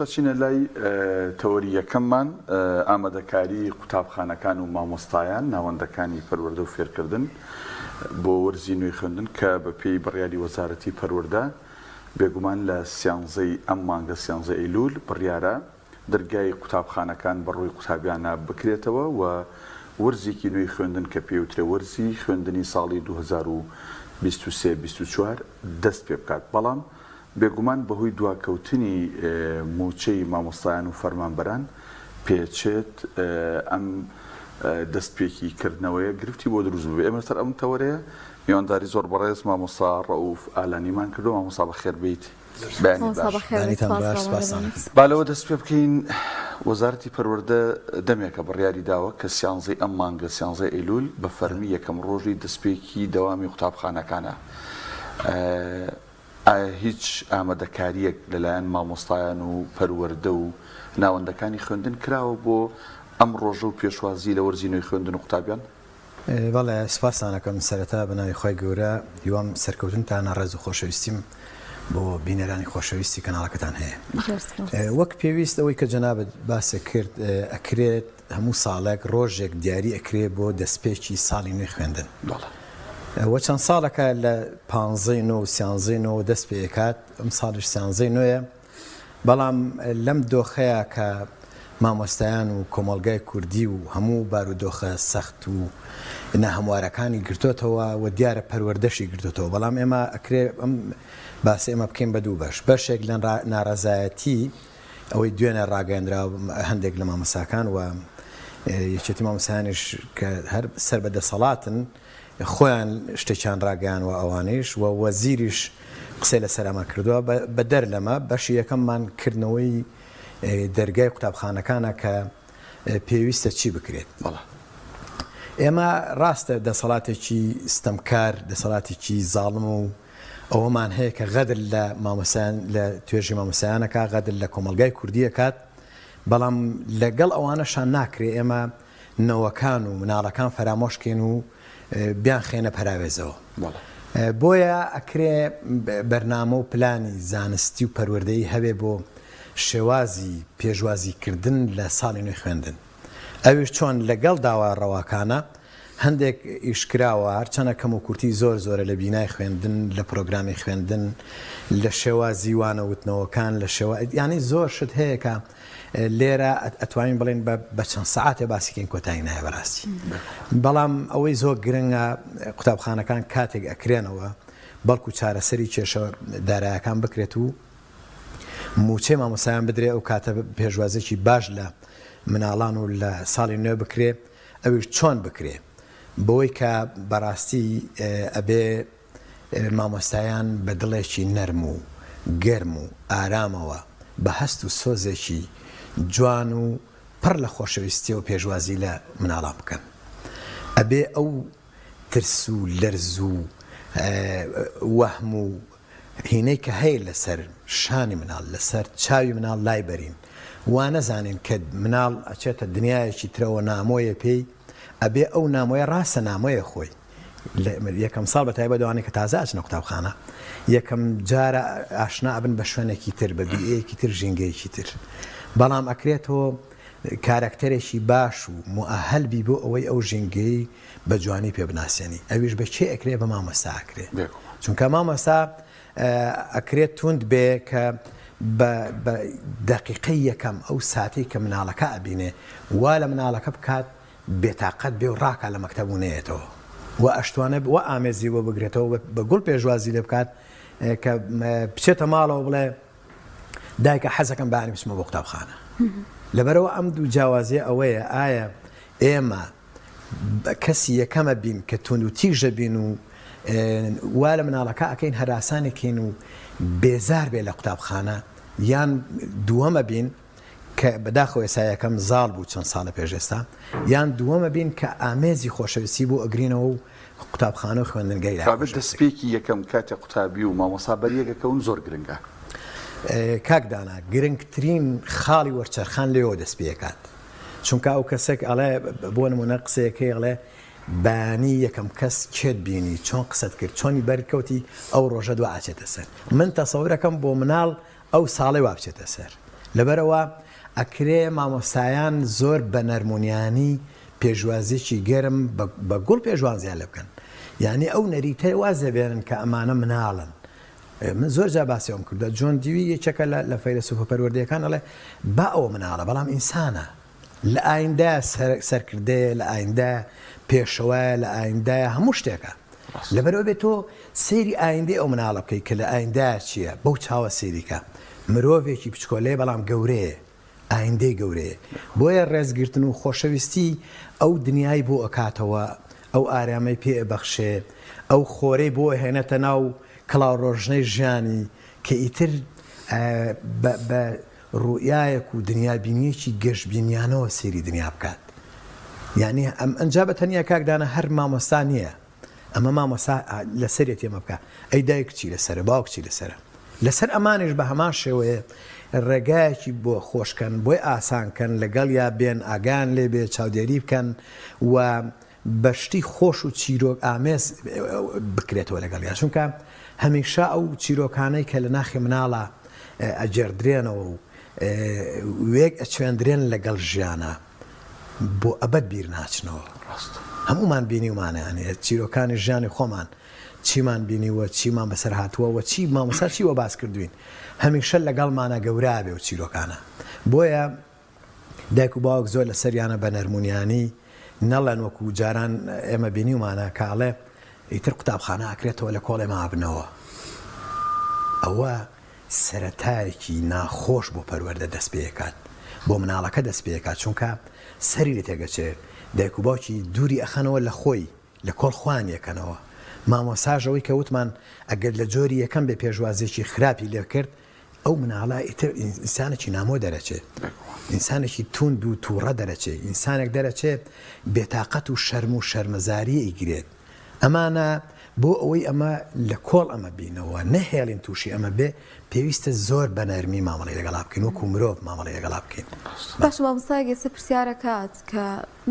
دەچینە لای تەوەری یەکەممان، ئامادەکاری قوتابخانەکان و مامۆستایان، ناوەندەکانی پەروەردە و فێرکردن بۆ وەرزی نوێی خوێندن کە بەپێی بڕیاری وەزارەتی پەروەردە بێگومان لە سیانزەی ئەم مانگە سیانزەی ئەیلول بڕیارە دەرگای قوتابخانەکان بەڕووی قوتابیانە بکرێتەوە و وەرزێکی نوێی خوێندن کە پێوترێ وەرزی خوێندنی ساڵی 2023 24 دەست پێبکات بەڵام بێگومان بەهۆی دواکەوتنی مووچەی مامۆستایان و فەرمانبەران پێچێت ئەم دەستپێکی کردنەوەیە گرفتی بۆ دروست ببێ. ئێمە لەسەر ئەم تەوەرەیە میوانداری زۆر بەڕێز مامۆستا ڕەئوف ئالانیمان کردووە. مامۆستا بەخێر بێیت. بەیانیت مامۆستا باش. بەخێر بێیت. بەیانیتان سپاس باش بۆ سپاستان ئامادەبوونت. ئەکەم. با لەوە دەست پێ بکەین وەزارەتی پەروەردە دەمێکە بڕیاری داوە کە سیانزەی ئەم مانگە سیانزەی ئەیلول بە فەرمی یەکەم ڕۆژی دەستپێکی دەوامی قوتابخانەکانە. ئایا هیچ ئامادەکارییەک لەلایەن مامۆستایان و پەروەردە و ناوەندەکانی خوێندن کراوە بۆ ئەم ڕۆژە و پێشوازی لە وەرزی نوێی خوێندن و قوتابیان؟ بەڵێ سوپاستان ئەکەم سەرەتا بە ناوی خوای گەورە هیوام سەرکەوتنتانە ڕێز و خۆشەویستیم بۆ بینەرانی خۆشەویستی کەناڵەکەتان هەیە وەک پێویست ئەوەی کە جەنابت باسێک کرد ئەکرێت هەموو ساڵێک ڕۆژێک دیاری ئەکرێ بۆ دەستپێکی ساڵی نوێی خوێندن وە چەند ساڵەکە لە پانزەی نۆ و سیانزەی نۆوە دەست پێ ئەکات ئەم ساڵیش سیانزەی نۆیە بەڵام لەم دۆخەیە کە مامۆستایان و کۆمەڵگای کوردی و هەموو بارودۆخە سەخت و ناهەموارەکانی گرتۆتەوە و دیارە پەروەردەشی گرتۆتەوە بەڵام ئێمە ئەکرێ ئەم باسی ئێمە بکەین بە دوو بەش بەشێک لە ناڕەزایەتی ئەوەی دوێنێ ڕاگەیەندرا هەندێک لە مامۆستاکان و یەکێتی مامۆستایانیش کە هەر سەر بە دەسەڵاتن خۆیان شتێکیان ڕاگەیان و ئەوانیش و وەزیریش قسەی لەسەر ئەمە کردووە بەدەر لەمە بەشی یەکەممان کردنەوەی دەرگای قوتابخانەکانە کە پێویستە چی بکرێت ئێمە ڕاستە دەسەڵاتێکی ستەمکار دەسەڵاتێکی زاڵم و ئەوەمان هەیە کە غەدر لە مامۆستایان لە توێژی مامۆستایان ئەکا، غەدر لە کۆمەڵگای کوردی ئەکات، بەڵام لەگەڵ ئەوانەشا ناکرێ ئێمە نەوەکان و مناڵەکان فەرامۆش کەین و بیانخەینە پەراوێزەوە. بۆیە ئەکرێ بەرنامە و پلانی زانستی و پەروەردەیی هەبێ بۆ شێوازی پێشوازی کردن لە ساڵی نوێی خوێندن. ئەویش چۆن لەگەڵ داوا ڕەواکانە هەندێک ئیش کراوە، هەرچەنە کەموکورتی زۆر زۆرە لە بینای خوێندن، لە پرۆگرامی خوێندن، لە شێوازی وانە وتنەوەکان، لە شێوا یانی زۆر شت هەیە کە لێرە ئەتوانین بڵێین بە بە چەند سەعاتێ باسی کەین کۆتایی نایە بەڕاستی. بەڵام ئەوەی زۆر گرنگە قوتابخانەکان کاتێک ئەکرێنەوە بەڵکو چارەسەری کێشە دارایەکان بکرێت و مووچەی مامۆستایان بدرێ ئەو کاتە پێشوازێکی باش لە مناڵان و لە ساڵی نوێ بکرێ ئەویش چۆن بکرێ بەوەی کە بەڕاستی ئەبێ مامۆستایان بە دڵێکی نەرم و گەرم و ئارامەوە بە هەست و سۆزێکی جوان و پڕ لە خۆشەویستیەوە پێشوازی لە مناڵان بکەن ئەبێ ئەو ترس و لەرز و وەهم و هینەی کە هەیە لەسەر شانی مناڵ لەسەر چاوی مناڵ لای بەرین وا نەزانین کە مناڵ ئەچێتە دنیایەکی ترەوە نامۆیە پێی ئەبێ ئەو نامۆیە ڕاستە نامۆیە خۆی یەکەم ساڵ بە تایبەت ئەوانەی کە تازە ئەچنە قوتابخانە یەکەم جارە ئاشنا ئەبن بە شوێنێکی تر بە بیئەیەکی تر ژینگەیەکی تر بەڵام ئەکرێتەوە کارەکتەرێکی باش و موئەهەل بی بۆ ئەوەی ئەو ژینگەی بە جوانی پێ بناسێنی ئەویش بە کێ ئەکرێ بە مامۆستا ئەکرێ چونکە مامۆستا ئەکرێت توند بێ کە بە دەقیقەی یەکەم ئەو ساتەی کە مناڵەکە ئەبینێ وا لە مناڵەکە بکات بێتاقەت بێ و ڕاکا لە مەکتەب و نەیەتەوە و ئەشتوانێت وە ئامێزی بۆ بگرێتەوە بە گوڵ پێشوازی لێ بکات کە بچێتە ماڵەوە بڵێ دایکە حەزەکەم بەیانی بچمە بۆ قوتابخانە لەبەرەوە ئەم دوو جیاوازیە ئەوەیە ئایا ئێمە کەسی یەکەمە بین کە توندوتیژە بین و وا لە مناڵەکە ئەکەین هەراسانی کەین و بێزار بێ لە قوتابخانە یان دووەمە بین کە بەداخەوە ئێستا یەکەم زاڵ بوو چەند ساڵە پێش ئێستا یان دووەمە بین کە ئامێزی خۆشەویستی بۆ ئەگرینەوە و قوتابخانە و خوێندنگەی لا کابێت دەستپێکی یەکەم کاتێ قوتابی و مامۆستا بەریەکەکەون زۆر گرنگە. کاک دانا گرنگترین خاڵی وەرچەرخان لێوە دەست پێکات چونکە ئەو کەسێک ئەڵێ بۆ نمونە قسەیەکەی ئەڵێ بەیانی یەکەم کەس کێت بینی چۆن قسەت کرد چۆنی بەرکەوتی ئەو ڕۆژە دوا ئاچێتە سەر من تەسەورەکەم بۆ مناڵ ئەو ساڵەی وا بچێتە سەر. لەبەرئەوە ئەکرێ مامۆستایان زۆر بە نەرمونیانی پێشوازیەکی گەرم بە گوڵ پێشوازیان لێ بکەن یانی ئەو نەریتە واز لێ بێنن کە ئەمانە مناڵن من زۆر جار باسی ئەوم کردوە جۆن دیوی یەکێکە لە فەیلەسوفە پەروەردەیەکان ئەڵێ با ئەوە مناڵە بەڵام ئینسانە لە ئایندە سەرکردەیە لە ئایندە پێشەوایە لە ئایندایە هەموو شتێکە لەبەرئەوە بێت تۆ سەیری ئایندەی ئەو مناڵە بکەیت کە لە ئایندایە چییە بەو چاوە سەیریکە مرۆڤێکی بچکۆلەیە بەڵام گەورەیە ئایندەی گەورەیە بۆیە ڕێزگرتن و خۆشەویستی ئەو دنیای بۆ ئەکاتەوە ئەو ئارامەی پێ ئەبەخشێ ئەو خۆرەی بۆ ئەهێنێتە ناو کڵاوڕۆژنەی ژیانی کە ئیتر بە بە ڕوئیایەک و دنیابینیەکی گەشبینیانەوە سەیری دنیا بکات یانی ئەم ئەنجا بە تەنیا کاک دانا هەر مامۆستا نییە ئەمە مامۆستا لەسەرێتی ئەمە بکە ئەی دایک چی لەسەرە باوک چی لەسەرە لەسەر ئەمانیش بە هەمان شێوەیە ڕێگایەکی بۆ خۆشکەن بۆی ئاسانکەن لەگەڵ یا بێن ئاگان لێ بێ چاودێری بکەن و بە شتی خۆش و چیرۆک ئامێز بکرێتەوە لەگەڵیا چونکە هەمیشە ئەو چیرۆکانەی کە لە ناخی مناڵە ئەگێڕدرێنەوە و وێک ئەچوێندرێن لەگەڵ ژیانە بۆ ئەبەد بیر ناچنەوە هەمومان بینیومانە یانێ چیرۆکانی ژیانی خۆمان چیمان بینیوە چیمان بەسەر هاتووە و چی مامۆستا چی وە باس کردوین هەمیشە لەگەڵمانە گەورە بێ و چیرۆکانە بۆیە دایک و باوک زۆر لەسەریانە بە نەرمونیانی نەڵێن وەکو جاران ئێمە بینیومانە کە ئەڵێ ئیتر قوتابخانە ئەکرێتەوە لە کۆڵێ مابنەوە ئەوە سەرەتایەکی ناخۆش بۆ پەروەردە دەست پێکات بۆ مناڵەکە دەست پێکات چونکە سەری لە تێگەچێ دایک و باوکی دووری ئەخەنەوە لە خۆی لە کۆڵ خۆیان یەکەنەوە مامۆساش ئەوەی کە وتمان ئەگەر لە جۆری یەکەم بێ پێشوازیەکی خراپی لێ کرد ئەو مناڵە ئیتر ئینسانێکی نامۆ دەرەچێ ئینسانێکی توند و تووڕە دەرەچێ ئینسانێک دەرەچێ بێتاقەت و شەرم و شەرمەزاری ئەیگرێت ئەمانە بۆ ئەوەی ئەمە لە کۆڵ ئەمە بینەوە نەهێڵین تووشی ئەمە بێ پێویستە زۆر بە نەرمی مامەڵەی لەگەڵا بکەین وەکو مرۆڤ مامەڵەی لەگەڵا بکەین. باشە مامۆستا ئێستا پرسیارەکات کە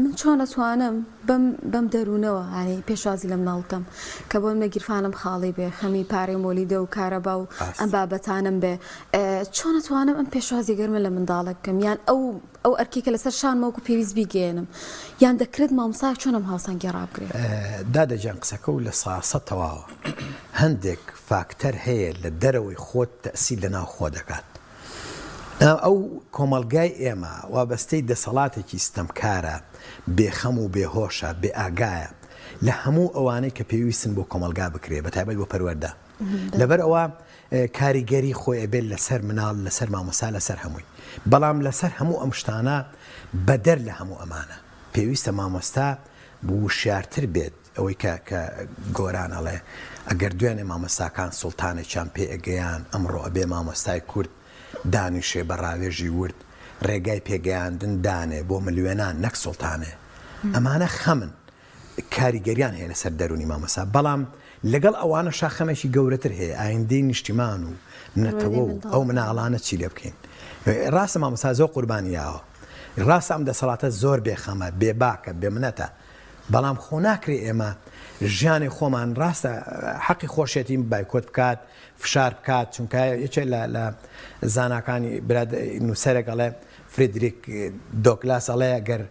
من چۆن ئەتوانم بەم بەم دەروونەوە یانی پێشوازی لە مناڵ بکەم کە بۆ منە گیرفانم خاڵی بێ خەمی پارەی مۆلیدە و کارەبا و ئەم بابەتانەم بێ چۆن ئەتوانم ئەم پێشوازی گەرمە لە منداڵێک بکەم یان ئەو ئەو ئەرکەی کە لەسەر شانمە وەکو پێویست بیگەیەنم یان دەکرێت مامۆستایەک چۆن ئەم هاوسەنگیە ڕابگرێت؟ دادە گیان قسەکە و لە ساسە تەواوە هەندێک فاکتەر هەیە لە دەرەوەی خۆت تەئسیر لە ناو خۆ دەکات ئەو کۆمەڵگای ئێمە وابەستەی دەسەڵاتێکی ستەمکارە، بێ خەم و بێ هۆشە، بێ ئاگایە لە هەموو ئەوانەی کە پێویستن بۆ کۆمەڵگا بکرێ بە تایبەت بۆ پەروەردە. لەبەر ئەوە کاریگەری خۆی ئەبێت لەسەر مناڵ، لەسەر مامۆستا، لەسەر هەمووی. بەڵام لەسەر هەموو ئەم شتانە بەدەر لە هەموو ئەمانە پێویستە مامۆستا وشیارتر بێت، ئەوەی کە کە گۆران ئەڵێ ئەگەر دوێنێ مامۆستاکان سوڵتانێکیان پێ ئەگەیان ئەمڕۆ ئەبێ مامۆستای کورد دانیشێ بە ڕاوێژی ورد ڕێگای پێگەیاندن دانێ بۆ ملوێنان نەک سوڵتانێ ئەمانە خەمن کاریگەریان هەیە لەسەر دەرونی مامۆستا بەڵام لەگەڵ ئەوانەشا خەمێکی گەورەتر هەیە ئایندەی نیشتیمان و نەتەوە و ئەو مناڵانە چی لێ بکەین ڕاستە مامۆستا زۆر قوربانی یاوە ڕاستە ئەم دەسەڵاتە زۆر بێخەمە بێباکە بێمنەتە بەڵام خۆ ناکرێ ئێمە ژیانی خۆمان ڕاستە حەقی خۆشێتی بایکۆت بکات فشار بکات چونکە یەکێ لە لە زاناکانی براد نووسەرێک ئەڵێ فریدریک دۆگلاس ئەڵێ گەر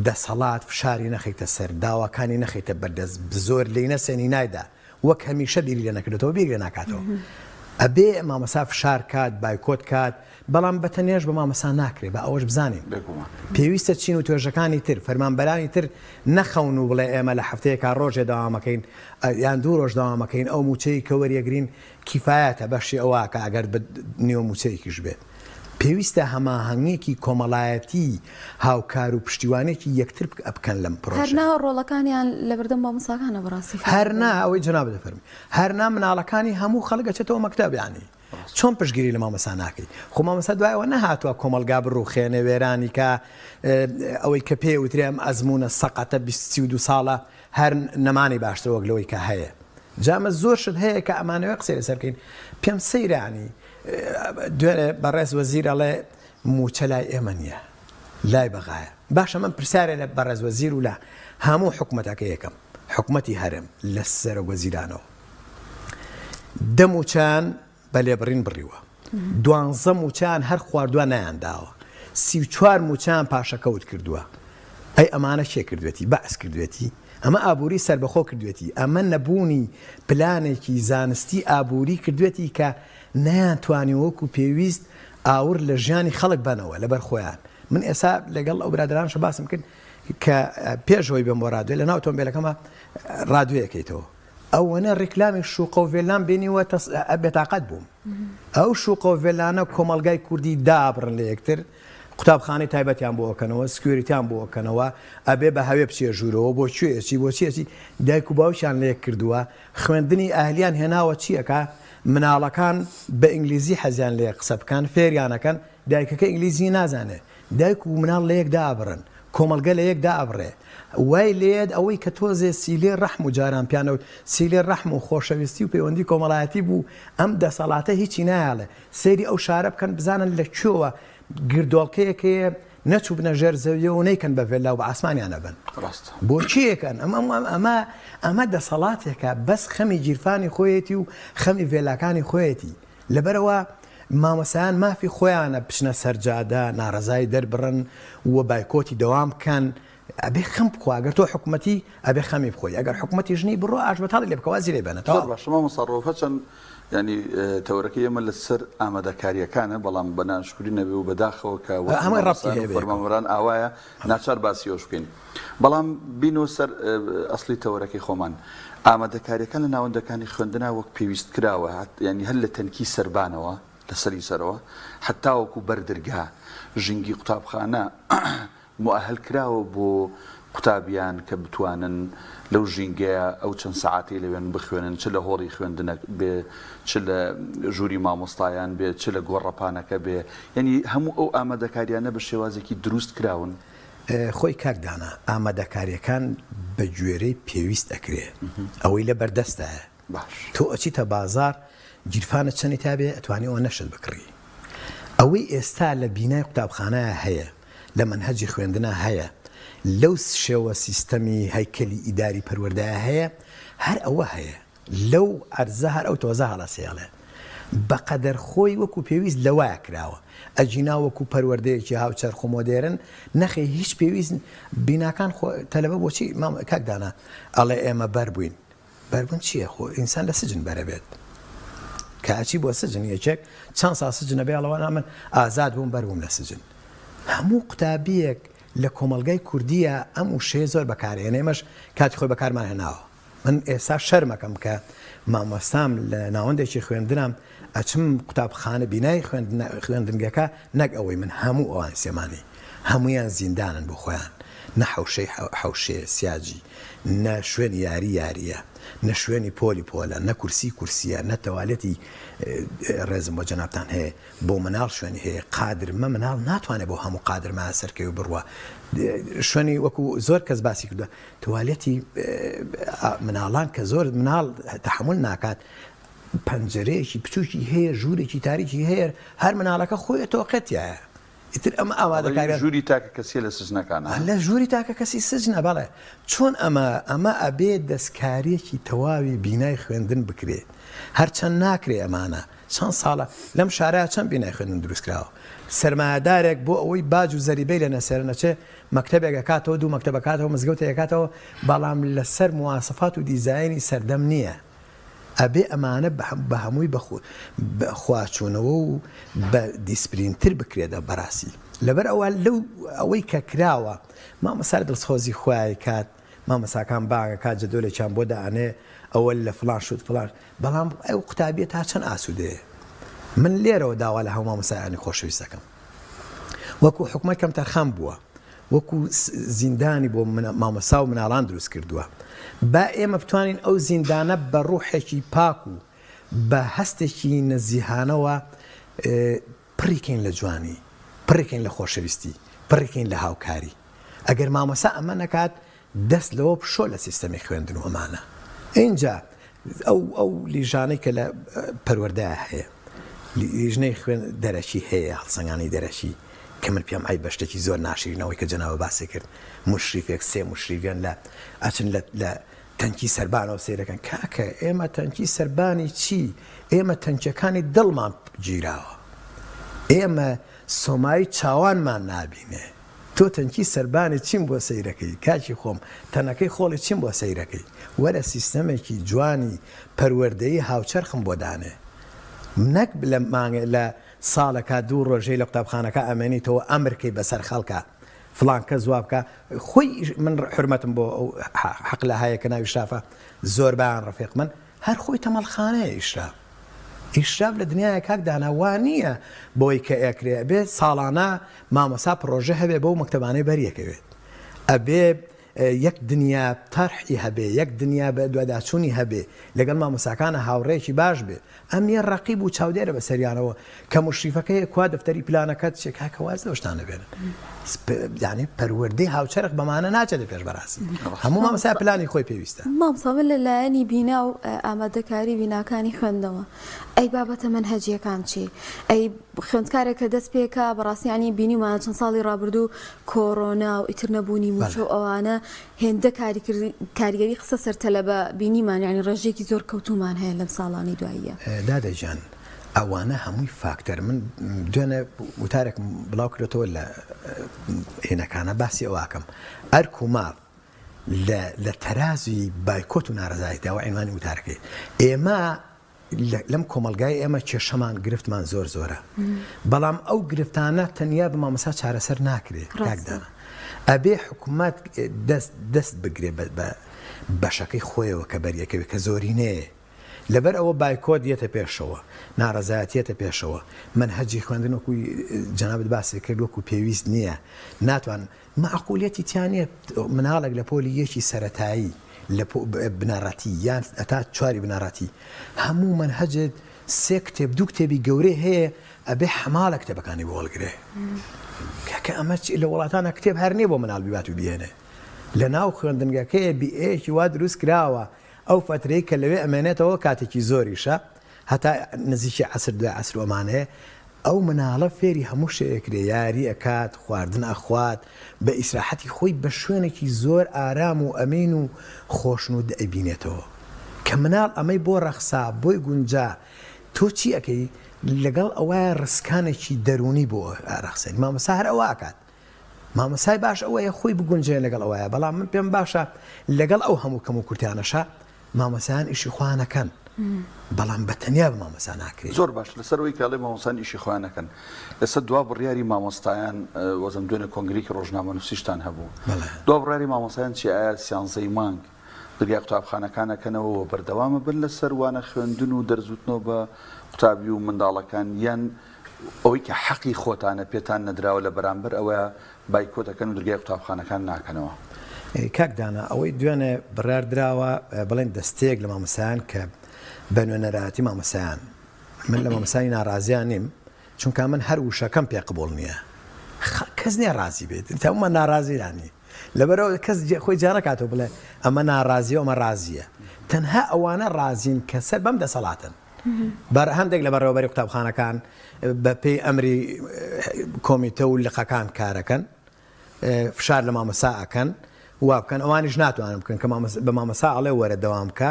دەسەڵات فشاری نەخەیتە سەر داواکانی نەخەیتە بەردەست زۆر لێی نەسێنی نایدا وەک هەمیشە بیری لێ نەکردێتەوە بیری لێ ناکاتەوە ئەبێ مامۆستا فشار کات بایکۆت کات بەڵام بە تەنیاش بە مامۆستا ناکرێ با ئەوەش بزانین پێویستە چین و توێژەکانی تر فەرمانبەرانی تر نەخەون و بڵێ ئێمە لە هەفتەیەکا ڕۆژێ دەوامەکەین یان دوو ڕۆژ دەوامەکەین ئەو موچەی کە وەریەگرین کیفایەتە بەشی ئەوە کە ئەگەر بە نیوە موچەیەکیش بێت پێویستە هەماهەنگیەکی کۆمەڵایەتی هاوکار و پشتیوانێکی یەکتر بکەن لەم پرۆژەیە. هەر نا ڕۆڵەکانیان لەبەردەم مامۆستاکانە بەڕاستی فێر هەر نا ئەوەی جەنابت دەفەرمووی هەر نا مناڵەکانی هەموو خەڵک ئەچێتەوە مەکتەب یانی چۆن پشتگیری لە مامۆستا ناکەی خۆ مامۆستا دوای ئەوە نەهاتووە کۆمەڵگا بڕوخێنێ وێرانی کە ئەوەی کە پێ وترێ ئەم ئەزموونە سەقەتە 32 ساڵە هەر نەمانی باشترە وەک لەوەی کە هەیە جا ئەمە زۆر شت هەیە کە ئەمانەوێ قسەی لەسەر بکەین پێم سەیرە ینی دوێنێ بەڕێز وەزیر ئەڵێ مووچە لای ئێمە نییە لای بەغایە باشە من پرسیارێ لە بەڕێز وەزیر و لە هەموو حکومەتەکە یەکەم حکومەتی هەرێم لە سەرۆک وەزیرانەوە دە مووچەیان بە لێبڕین بڕیوە. دوانزە مووچەیان هەر خواردوە نەیانداوە. 34 مووچەیان پاشەکەوت کردووە. ئەی ئەمانە کێ کردوێتی؟ بەعس کردوێتی؟ ئەمە ئابووری سەربەخۆ کردوێتی. ئەمە نەبوونی پلانێکی زانستی ئابووری کردوێتی کە نەیانتوانیوە وەکو پێویست ئاوڕ لە ژیانی خەڵک بەنەوە لەبەر خۆیان. من ئێستا لەگەڵ ئەو برادەرانەشە باسم کرد کە پێش ئەوەی بێم بۆ رادیۆ لەناو ئۆتۆمبێلەکەما رادیۆیەکەیتەوە ئەوەنە ڕیکلامی شوقە و ڤێلام بینیوە بێتاقەت بووم. ئەو شوقە و ڤێلانە کۆمەڵگای کوردی دابڕن لە یەکتر، قوتابخانەی تایبەتیان بۆ ئەکەنەوە، security یان بۆ ئەکەنەوە، ئەبێ بە هەوێ بچیە ژوورەوە، بۆ کوێ ئەچی، بۆ چی ئەچی، دایک و باوکیان لە یەک کردووە، خوێندنی ئەهلیان هێناوە چی ئەکا، مناڵەکان بە ئینگلیزی حەزیان لێیە قسە بکەن، فێریان ئەکەن، دایکەکە ئینگلیزی نازانێ، دایک و مناڵ لە یەک دائەبڕن، کۆمەڵگە لە یەک دائەبڕێ، وای لێیەت ئەوەی کە تۆزێ سیلەی ڕەحم و جاران پیان ئەوت سیلەی ڕەحم و خۆشەویستی و پەیوەندی کۆمەڵایەتی بوو، ئەم دەسەڵاتە هیچی نایەڵێ. سەیری ئەو شارە بکەن بزانن لە کوێوە گردۆڵکەیەک هەیە نەچووبنە ژێر زەویەوە و نەیکەن بە ڤێلا و بە ئاسمانیان ئەبەن. ڕاستە. بۆ چی ئەکەن؟ ئەم ئەم ئەمە ئەمە دەسەڵاتێکە بەس خەمی گیرفانی خۆیەتی و خەمی ڤێلاکانی خۆیەتی. لەبەرئەوە مامۆستایان مافی خۆیانە بچنە سەر جادە ناڕەزایی دەربڕن و بایکۆتی دەوام بکەن، ئەبێ خەم بخوا ئەگەر تۆ حکومەتی ئەبێ خەمی بخۆی ئەگەر حکومەتیش نی بڕۆ ئاش بەتاڵی لێ بکە وازی لێ بێنە زۆر تەواو. باشە مامۆستا ڕەوف هەرچەند یانی تەوەرەکەی ئێمە لەسەر ئامادەکارییەکانە بەڵام بە ناشکوری نەبێ و بەداخەوە کە وەزعی هەمووی ڕەبتی مامۆستایان هەیە و بەیەکەوە. فەرمانبەران ئاوایە ناچار باسی ئەوش بکەین بەڵام بینەوە سەر ئەسڵی تەوەرەکەی خۆمان ئامادەکارییەکان لە ناوەندەکانی خوێندنا وەک پێویست کراوە یانی هەر لە تەنکی سەربانەوە لە سەری سەرەوە هەتاوەکو بەر درگا ژینگی قوتابخانە موئەهەل کراوە بۆ قوتابیان کە بتوانن لەو ژینگەیە ئەو چەند سەعاتەی لەوێن بخوێنن چ لە هۆڵی خوێندنە بێ چ لە ژووری مامۆستایان بێ چ لە گۆڕەپانەکە بێ یانی هەموو ئەو ئامادەکاریانە بە شێوازێکی دروست کراون؟ خۆی کاک دانا ئامادەکاریەکان بە گوێرەی پێویست ئەکرێ ئەوەی لە بەردەستایە باش. تۆ ئەچیتە بازاڕ گیرفانت چەنی تابێ ئەتوانی ئەوە نەشت بکڕی ئەوەی ئێستا لە بینای قوتابخانەیا هەیە لە مەنهەجی خوێندنا هەیە لەو شێوە سیستەمی هەیکەلی ئیداری پەروەردەیا هەیە هەر ئەوە هەیە لەو عەرزە هەر ئەو تۆزە هەڵەسێڵێ بە قەدەر خۆی وەکو پێویست لەوایە کراوە ئەگینا وەکو پەروەردەیەکی هاوچەرخ و مۆدێرن نەخێ هیچ پێویست بیناکان خۆ تەلەبە بۆچی مام کاک دانا ئەڵێ ئێمە بەر بووین بەربوون چییە؟ خۆ ئینسان لە سجن بەرەبێت. کە ئەچی بۆ سجن یەکێک چەند ساڵ سجن ئەبێ ئەڵێ وەڵا من ئازاد بووم بەربووم لە سجن. هەموو قوتابییەک لە کۆمەڵگای کوردییە ئەم وشەیە زۆر بەکارئێنێ ئێمەش کاتی خۆی بەکارمان هێناوە. من ئێستا شەرمەکەم کە مامۆستام لە ناوەندێکی خوێندنام ئەچم قوتابخانە بینای خوێندنگەکە نەک ئەوەی من هەموو ئەوان سێمانی هەموویان زیندانن بۆ خۆیان نە حەوشەی حەوشەیە سیاجی نە شوێنی یاری یارییە نە شوێنی پۆلی پۆلە نە کورسی کورسیە نە تەوالێتی ڕێزم بۆ جەنابتان هەیە بۆ مناڵ شوێنی هەیە قادرمە مناڵ ناتوانێت بۆ هەموو قادرمە سەرکەوی بڕوا شوێنی وەکو زۆر کەس باسی کردوە توالێتی مناڵان کە زۆر مناڵ تحمل ناکات پەنجەرەیەکی بچووکی هەیە ژوورێکی تاریکی هەیە هەر مناڵەکە خۆی ئەتۆقێت تیایە ئیتر ئەمە ئامادەکاریان ژووری تاکە کەسیە لە سجنەکانە لە ژووری تاکە کەسی سجنە بەڵێ چۆن ئەمە ئەمە ئەبێ دەستکاریەکی تەواوی بینای خوێندن بکرێ هەرچەند ناکرێ ئەمانە چەند ساڵە لەم شارە چەند بینای خوێندن دروست کراوە سەرمایەدارێک بۆ ئەوەی باج و زەریبەی لە نەسێرە نەچێ مەکتەبێک ئەکاتەوە دوو مەکتەب ئەکاتەوە مزگەوتێک ئەکاتەوە بەڵام لەسەر مواسەفات و دیزاینی سەردەم نییە ئەبێ ئەمانە بە هەمووی بە خواچوونەوە و بە دیسپلینتر بکرێت بەڕاستی لەبەر ئەوە لەو ئەوەی کە کراوە مامۆستا دڵسۆزی خوای کات مامۆستاکان بانگ ئەکات جەدۆلێکیان بۆ دائەنێ ئەوە لە فڵان شوت فڵان بەڵام ئەو قوتابیە تا چەند ئاسوودەیە من لێرەوە داوا لە هەموو مامۆستایانی خۆشەویست دەکەم وەکو حکومەت کەمتەرخەم بووە وەکو زیندانی بۆ مامۆستا و مناڵان دروست کردووە با ئێمە بتوانین ئەو زیندانە بە ڕوحێکی پاک و بە هەستێکی نەزیهانەوە پڕی کەین لە جوانی پڕی کەین لە خۆشەویستی پڕی کەین لە هاوکاری ئەگەر مامۆستا ئەمە نەکات دەست لەوە بشۆ لە سیستەمی خوێندن و ئەمانە ئینجا ئەو ئەو لیژانەی کە لە پەروەردە هەیە لیژنەی خوێن دەرەکی هەیە هەڵسەنگانی دەرەکی کە من پێم عیبە شتێکی زۆر ناشرینەوەی کە جەنابە باسی کرد مشریفێک سێ مشریفیان لە ئەچن لە لە تەنکی سەربانەوە سەیرەکەن کاکە ئێمە تەنکی سەربانی چی ئێمە تەنکیەکانی دڵمان گیراوە. ئێمە سۆمایی چاوانمان نابینێ. تۆ تەنکی سەربانی چیم بۆ سەیرەکەی کاکی خۆم تەنەکەی خۆڵی چیم بۆ سەیرەکەی وەرە سیستەمێکی جوانی پەروەردەیی هاوچەرخم بۆ دانێ نەک لە مانگێ لە ساڵێکا دوو ڕۆژەی لە قوتابخانەکە ئەمێنیتەوە ئەمرکەی بەسەر خەڵکا فڵان کەس وا بکا خۆی من حورمەتم بۆ ئەو حەقلە هەیە کە ناوی شافە زۆربەیان ڕەفیقمن هەر خۆی تەمەڵخانەیە ئیشراف ئیشراف لە دنیایە کاک دانا وا نییە بۆی کە ئەکرێ ئەبێ ساڵانە مامۆسا پڕۆژە هەبێ بەو مەکتەبانەی بەریەکەوێت ئەبێ یەک دنیا تەرحی هەبێ یەک دنیا بە دواداچوونی هەبێ لەگەڵ مامۆساکانە هاوڕێیەکی باش بێ ئەم یە ڕەقیب و چاودێرە بەسەریانەوە کە موشریفەکەیە کوا دەفتەری پلانەکەت چێ کاکە واز لەو شتانە بێنن یعنی پەروەردەی هاوچەرخ بەمانە ناچێتە پێش بەڕاستی هەموو مامۆستا پلانی خۆی پێویستە. مامۆستا من لە لایەنی بینا و ئامادەکاری بیناکانی خوێندنەوە ئەی بابەتە مەنهەجیەکان چی؟ ئەی خوێندکارێک کە دەست پێکا بەڕاستی یانی بینیومانە چەند ساڵی ڕابردوو کۆرۆنا و ئیتر نەبوونی مووچە و ئەوانە هێندە کاریگەری خستە سەر تەلەبە بینیمان یانی ڕێژەیەکی زۆر کەوتوومان هەیە لەم ساڵانەی دواییە. دادە گیان ئەوانە هەمووی فاکتەر من دوێنێ وتارێکم بڵاو کردۆتەوە لە هینەکانە باسی ئەوە ئەکەم ئەرک و ماف لە لە تەرازی بایکۆت و نارەزایەتی ئەوە عینوانی وتارەکەی ئێمە لەم کۆمەڵگای ئێمە کێشەمان گرفتمان زۆر زۆرە بەڵام ئەو گرفتانە تەنیا بە مامۆستا چارەسەر ناکرێت کاک دانا ئەبێ حکوومەت دەست دەست بگرێ بە بەشەکەی خۆیەوە کە بەریەکەوێت کە زۆرینەیە لەبەر ئەوە بایکۆت یەتە پێشەوە ناڕەزایەتیەتە پێشەوە مەنهەجی خوێندن وەکو جەنابت باسی کرد وەکو پێویست نییە ناتوان مەعقولیەتی تیا نیە مناڵێک لە پۆلی یەکی سەرەتایی لە بنەڕەتی یان هەتا چواری بنەڕەتی هەموو مەنهەجێت سێ کتێب دوو کتێبی گەورەی هەیە ئەبێ حەماڵە کتێبەکانی بۆ هەڵگرێ کاکە ئەمە چی لە وڵاتانە کتێب هەر نییە بۆ مناڵ بیبات و بهێنێ لە ناو خوێندنگەکەیە بیئەیەکی وا دروست کراوە ئەو فەترەی کە لەوێ ئەمێنێتەوە کاتێکی زۆریشە هەتا نزیکی عەسر دوای عەسر و ئەمانەیە ئەو مناڵە فێری هەموو شتێ ئەکرێ یاری ئەکات خواردن ئەخوات بە ئیسراحەتی خۆی بە شوێنێکی زۆر ئارام و ئەمین و خۆشنود ئەیبینێتەوە کە مناڵ ئەمەی بۆ ڕەخسا بۆی گونجا تۆ چی ئەکەی لەگەڵ ئەوەیا ڕسکانێکی دەروونی بۆ ئەڕەخسێنی مامۆستا هەر ئەوە ئەکات مامۆستای باش ئەوەیە خۆی بگونجێ لەگەڵ ئەوەیە بەڵام من پێم باشە لەگەڵ ئەو هەموو کەم و کورتیانەشا مامۆستایان ئیشی خۆیان ئەکەن بەڵام بە تەنیا بە مامۆستا ناکرێت. زۆر باش لەسەر ئەوەی کە ئەڵێ مامۆستایان ئیشی خۆیان ئەکەن ئێستا دوا بڕیاری مامۆستایان وەزم دوێنێ کۆنگرەیەکی ڕۆژنامەنووسیشتان هەبوو دوا بڕیاری مامۆستایان چیە ئایا سیانزەی مانگ دەرگای قوتابخانەکان ئەکەنەوە و بەردەوامە بن لەسەر وانە خوێندن و دەرزوتنەوە بە قوتابی و منداڵەکان یان ئەوەی کە حەقی خۆتانە پێتان نەدراوە لە بەرامبەر ئەوەیا بایکۆت ئەکەن و درگای قوتابخانەکان ناکەنەوە. کاک دانا ئەوەی دوێنێ بڕیار دراوە بڵێن دەستەیەک لە مامۆستایان کە بە نوێنەرایەتی مامۆستایان من لە مامۆستانی ناڕازیان نیم چونکە من هەر وشەکەم پێ قبوڵ نییە کەس نییە ڕازی بێت تەمە ناڕازیانی لەبەرەوە کەس خۆی جانەکاتەوە بڵێ ئەمە ناڕازی و ئەمە ڕازیە تەنها ئەوانە ڕازین کە سەر بەم دەسەڵاتن بەر هەندێک لە بەڕێوەبەری قوتابخانەکان بە پێی ئەمری کۆمیتە و لقەکان کارەکەن فشار لە مامۆستا ئەکەن وا بکەن ئەوانیش ناتوانن بکەن کە بە مامۆستا ئەڵێ وەرە دەوام بکە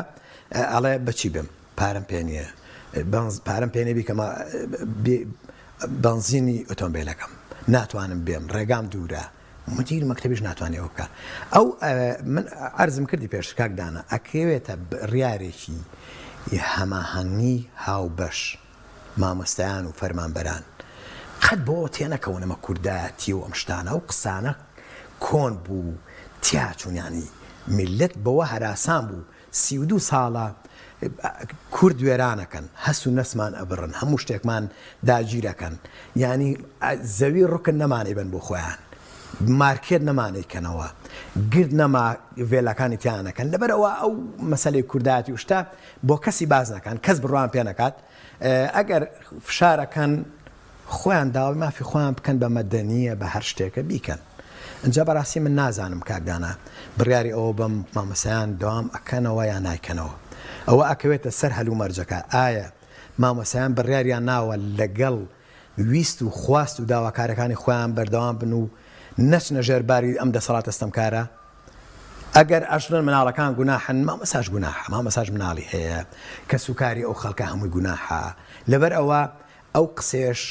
ئەڵێ بەچی بم پارەم پێ نییە پارەم پێ نییە بیکەمە بەنزینی ئۆتۆمبیلەکەم ناتوانم بێم ڕێگام دوورە مدیر مەکتەبیش ناتوانێ ئەوە بکا ئەو من عەرزم کردی پێشتر کاک دانا ئەکەوێتە بڕیارێکی هەماهەنگی هاوبەش مامۆستایان و فەرمانبەران قەت بەوە تێنەکەون ئەمە کوردایەتی و ئەم شتانە ئەو قسانە کۆن بوو تیاچوون یانی میللەت بەوە هەراسان بوو 32 ساڵە کورد وێرانەکەن هەست و نەسمان ئەبڕن هەموو شتێکمان داگیرەکەن یانی زەوی ڕکن نەمان ئەیبەن بۆ خۆیان مارکێت نەمان ئەیکەنەوە گرد نەما ڤێلاکانی تیان ئەکەن لەبەرئەوە ئەو مەسەلەی کوردایەتی و شتە بۆ کەسی باس نەکان کەس بڕوایان پێ نەکات ئەگەر فشار ئەکەن خۆیان داوای مافی خۆیان بکەن بە مەدەنیە بە هەر شتێکە بیکەن ئینجا بەراستی من نازانم کاک دانا بریاری ئەوە بەم مامۆستایان دەوام ئەکەنەوە یا نایکەنەوە ئەوە ئەکەوێتە سەر هەلومەرجەکە ئایا مامۆستایان بریاریان ناوە لەگەڵ ویست و خواست و داواکارەکانی خۆیان بەردەوام بن و نەچنە ژێر باری ئەم دەسەڵاتە ستەمکارە ئەگەر ئەشڵێن مناڵەکان گوناحن مامۆستاش گوناحە مامۆستاش مناڵی هەیە کەسوکاری ئەو خەڵکە هەمووی گوناحە لەبەر ئەوە. ئەو قسەیەش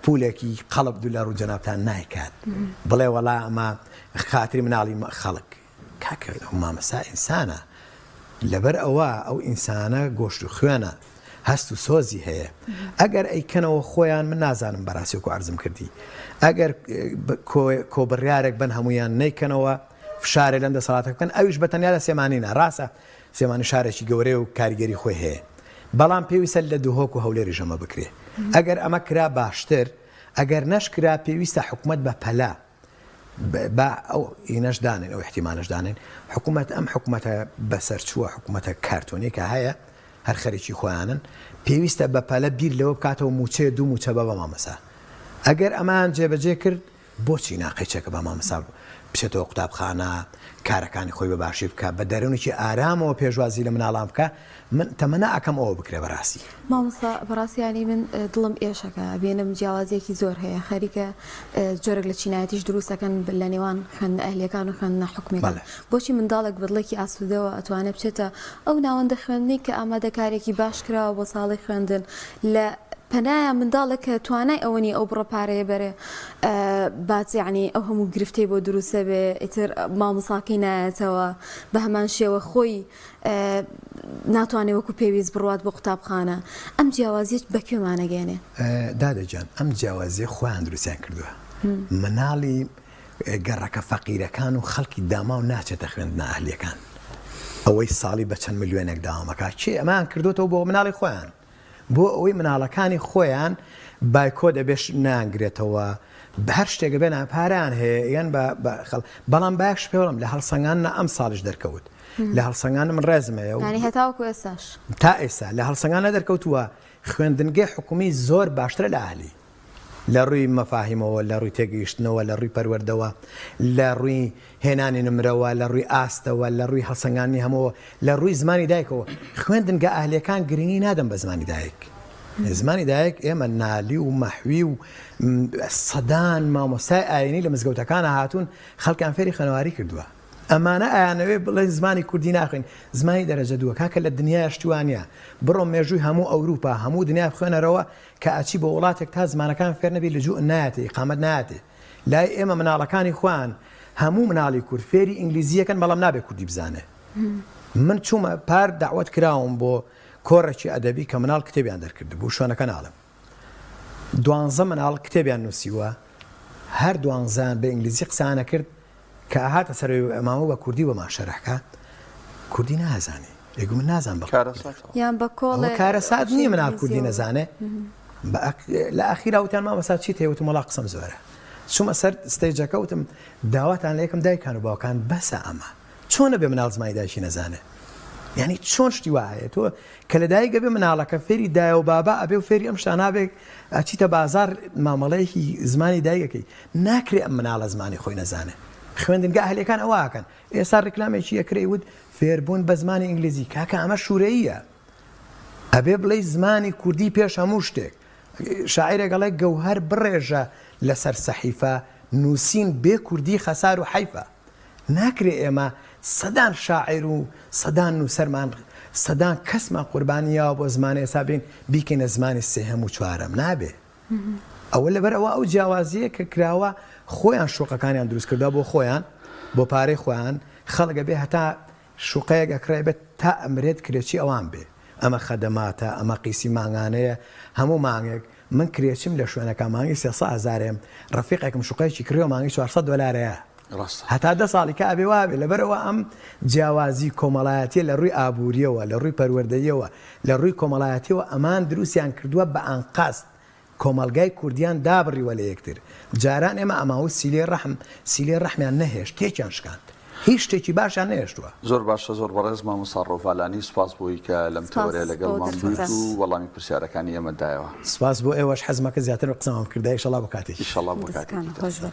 پولێکی قەڵب دو لە ڕوو جەنابتان نایکات بڵێ وەڵا ئەمە خاتری مناڵی خەڵک کاکە ئەو مامەسا ئینسانە لەبەر ئەوە ئەو ئینسانە گۆشت و خوێنە هەست و سۆزی هەیە ئەگەر ئەیکەنەوە خۆیان من نازانم بەڕاستی وەکو عەرزم کردی ئەگەر کۆبڕیارێک بن هەمویان نیکەنەوە فشارێ لەم دەسەڵاتە بکەن ئەویش بە تەنیا لە سێمانی نا ڕاستە سێمانی شارێکی گەورەیە و کاریگەری خۆی هەیە بەڵام پێویستە لە دهۆک و هەولێریش ئەمە بکرێ ئەگەر ئەمە کرا باشتر ئەگەر نەشکرا پێویستە حکومەت بە پەلە با ئەو ئینەش دانێن ئەو احتیمالش دانێن حکوومەت ئەم حکوومەتە بەسەرچووە حکوومەتە کارتۆنی کە هەیە هەر خەریکی خۆیانن پێویستە بە پەلە بیر لەوە بکاتەوە موچەیە دوو موچە بە بە مامەسا ئەگەر ئەمان جێبەجێ کرد بۆچی نا قەیچەکە با مامۆستا بچێتەوە قوتابخانە کارەکانی خۆی بە باشی بکا بە دەرونێکی ئارامەوە پێشوازی لە مناڵان بکا من تەمەنا ئەکەم ئەوە بکرێ بەڕاستی. مامۆستا بەڕاستی یانی من دڵم ئێشەکە ئەبینم جیاوازیەکی زۆر هەیە خەریکە جۆرێک لە چینایەتیش دروست ئەکەن لە نێوان خوێندنە ئەهلیەکان و خوێندنە حکومیەکان بەڵێ. بۆچی منداڵێک بە دڵێکی ئاسوودەوە ئەتوانێ بچێتە ئەو ناوەندە خوێندنەی کە ئامادەکاریەکی باش کراوە بۆ ساڵی خوێندن لە پەنایە منداڵێک کە توانای ئەوە نیە ئەو بڕە پارەیە بەرێ بات یەعنی ئەو هەموو گرفتەی بۆ دروستە بێ ئیتر مامۆساکەی نایەتەوە بە هەمان شێوە خۆی ناتوانێ وەکو پێویست بڕوات بۆ قوتابخانە ئەم جیاوازیە بە کوێمانەگەێنێ؟ دادە گیان ئەم جیاوازیە خۆیان دروستیان کردووە مناڵی گەڕەکە فەقیرەکان و خەڵکی داماو ناچێتە خوێندنە ئەهلیەکان ئەوەی ساڵی بە چەند ملیۆنێک داوامەکە کێ ئەمان کردوتەوە بۆ مناڵی خۆیان بۆ ئەوەی مناڵەکانی خۆیان بایکۆت ئەبێ نایانگرێتەوە هەر شتێک ئەبێ نا پارەیان هەیە یان بە بە خەڵ بەڵام باش پێ بڵێم لە هەڵسەنگاندنا ئەم ساڵیش دەرکەوت لە هەڵسەنگاندن من ڕێزم هەیە و یانی هەتاوەکو ئێستاش تا ئێستا لە هەڵسەنگاندنا دەرکەوتووە خوێندنگەی حکومی زۆر باشترە لە ئەهلی لە ڕووی مەفاهیمەوە، لە ڕووی تێگەیشتنەوە، لە ڕووی پەروەردەوە، لە ڕووی هێنانی نمرەوە، لە ڕووی ئاستەوە، لە ڕووی هەڵسەنگاندنی هەمووەوە، لە ڕووی زمانی دایکەوە. خوێندنگە ئەهلییەکان گرنگی نادەن بە زمانی دایک. زمانی دایک ئێمە نالی و مەحوی و سەدان مامۆستای ئایینی لە مزگەوتەکانا هاتوون خەڵکیان فێری خوێنەواری کردووە. ئەمانە ئەیانەوێ بڵێن زمانی کوردی ناخوێن زمانی دەرەجە دووە کاکە لە دنیایا شتی وا نییە بڕۆ مێژووی هەموو ئەوروپا هەموو دنیا بخوێنەرەوە کە ئەچی بۆ وڵاتێک تا زمانەکان فێر نەبی لجوء نایەتێ ئیقامەت نایەتێ لای ئێمە مناڵەکانی خۆیان هەموو مناڵی کورد فێری ئینگلیزی ئەکەن بەڵام نابێ کوردی بزانێ من چوومە پار دەعوەت کراوم بۆ کۆڕێکی ئەدەبی کە مناڵ کتێبیان دەرکردبوو شوێنەکە ناڵێم دوانزە مناڵ کتێبیان نووسیوە هەر دوانزەیان بە ئینگلیزی قسەیان ئەکرد کە ئەهاتە سەر مامە بە کوردی بۆمان شەرح کا کوردی نازانی ئەیگو من نازانم بە کارەساتە یان بە کۆڵێ ئەوە کارەسات نییە مناڵ کوردی نەزانێ لە ئەخیرا وتیان مامۆستا چیت هەیە وتم وەڵا قسەم زۆرە چوومە سەر stage ەکە وتم داواتان لە یەکەم دایکان و باوکان بەسە ئەمە چۆن ئەبێ مناڵ زمانی دایکی نەزانێ یعنی چۆن شتی وا هەیە تۆ کە لە دایک ئەبێ مناڵەکە فێری دایە و بابا ئەبێ و فێری ئەم شتانە بێ ئەچیتە بازار مامەڵەیەکی زمانی دایکەکەی ناکرێ ئەم مناڵە زمانی خۆی نەزانێ خوێندنگە ئەهلیەکان ئەوە ئەکەن ئێستا ڕیکلامێکی ئەکرێ وت فێربوون بە زمانی ئینگلیزی کاکە ئەمە شوورەییە ئەبێ بڵێی زمانی کوردی پێش هەموو شتێک شاعیرێک ئەڵێ گەوهەر بڕێژە لەسەر سەحیفە نووسین بێ کوردی خەسار و حەیفە ناکرێ ئێمە سەدان شاعیر و سەدان نووسەرمان سەدان کەسمان قوربانی یاوە بۆ زمانە ئێستا بێین بیکەینە زمانی سێهەم و چوارەم نابێ ئەوە لەبەر ئەوە ئەو جیاوازیە کە کراوە خۆیان شوقەکانیان دروست کردوە بۆ خۆیان بۆ پارەی خۆیان خەڵک ئەبێ هەتا شوقەیەک ئەکڕێ ئەبێت تا ئەمرێت کرێچی ئەوان بێ ئەمە خەدەماتە ئەمە قیسی مانگانەیە هەموو مانگێک من کرێچیم لە شوێنەکە مانگی 300 هەزارێم ڕەفیقێکم شوقەیەکی کڕیوە مانگی 400 دۆلارەیە ڕاستە. هەتا دە ساڵی کە ئەبێ وابێ لەبەرئەوە ئەم جیاوازی کۆمەڵایەتیە لە ڕووی ئابووریەوە لە ڕووی پەروەردەییەوە لە ڕووی کۆمەڵایەتیەوە ئەمان دروستیان کردووە بە ئانقەست کۆمەڵگای کوردیان دابڕیوە لە یەکتر جاران ئێمە ئەماوت سیلەی ڕەحم سیلەی ڕەحمیان نەهێشت تێکیان شکاند هیچ شتێکی باشیان نەهێشتووە. زۆر باشە زۆر بەڕێز مامۆستا ڕۆڤالانی سوپاس بۆی کە لەم سپاس تەوەرەیە بۆ لەگەڵمان بوویت دەرفەتە. و وەڵامی پرسیارەکانی ئێمەت دایەوە. سپاس بۆ ئێوەش حەزمەکە زیاتر قسەمان بکردایە ئیشەڵا بۆ کاتێکی تر. ئیشەڵا بۆ دەستەکانت کاتێکی تر. خۆش بێت.